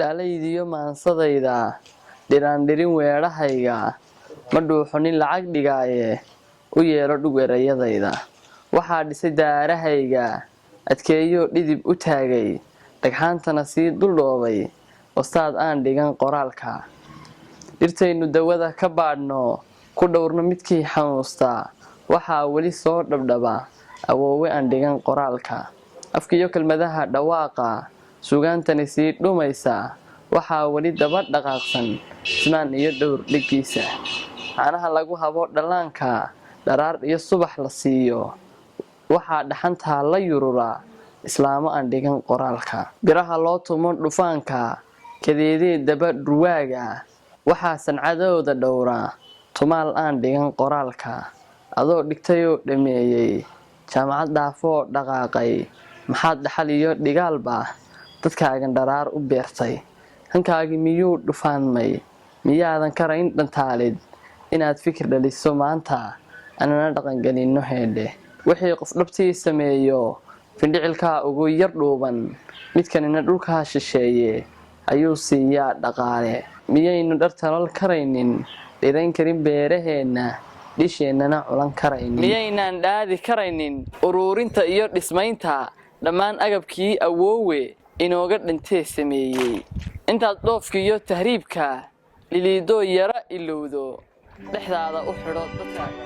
Dhalaydiyo maansadayda, dhiraandhirin weedhahayga, ma dhuuxo nin lacag dhigaaye, u yeelo dhug erayadayda. Waxaa dhisay daarahayga, adkeeyoo dhidib u taagay, dhagxaantana sii duldhoobay, wastaad aan dhigan qoraalka. Dhirtaynu dawada ka baadhno, ku dhowrno midkii xanuustaa, waxaa weli soo dhabdhaba awoowe aan dhigan qoraalka. Afkiiyo kelmadaha dhawaaqa, sugaantani sii dhumaysa, waxaa weli daba dhaqaaqsan ismaan iyo dhowr dhiggiisa. Caanaha lagu habo dhallaanka, dharaar iyo subax la siiyo, waxaa dhaxantaa la yururaa islaamo aan dhigan qoraalka. Biraha loo tumo dhufaanka, kadeedee daba dhurwaaga, waxaa sancadooda dhowraa tumaal aan dhigan qoraalka. Adoo dhigtayoo dhammeeyey jaamacad, dhaafoo dhaqaaqay, maxaad dhaxal iyo dhigaalba dadkaagan dharaar u beertay? Hankaagii miyuu dhufaanmay? Miyaadan karayn dhantaalid inaad fikir dhaliso maanta, anana dhaqangelinno heedhe? Wixii qof dhabtii sameeyo findhicilkaa ugu yar dhuuban, midkanina dhulkaa shisheeye ayuu siiyaa dhaqaale. Miyaynu dhar talal karaynin, dhirayn karin beeraheenna, dhisheennana culan karaynin? Miyaynaan dhaadi karaynin uruurinta iyo dhismaynta dhammaan agabkii awoowe inooga dhintee sameeyey? Intaad dhoofka iyo tahriibka dhiliidoo yara ilowdo, dhexdaada u xidho dadkaaga.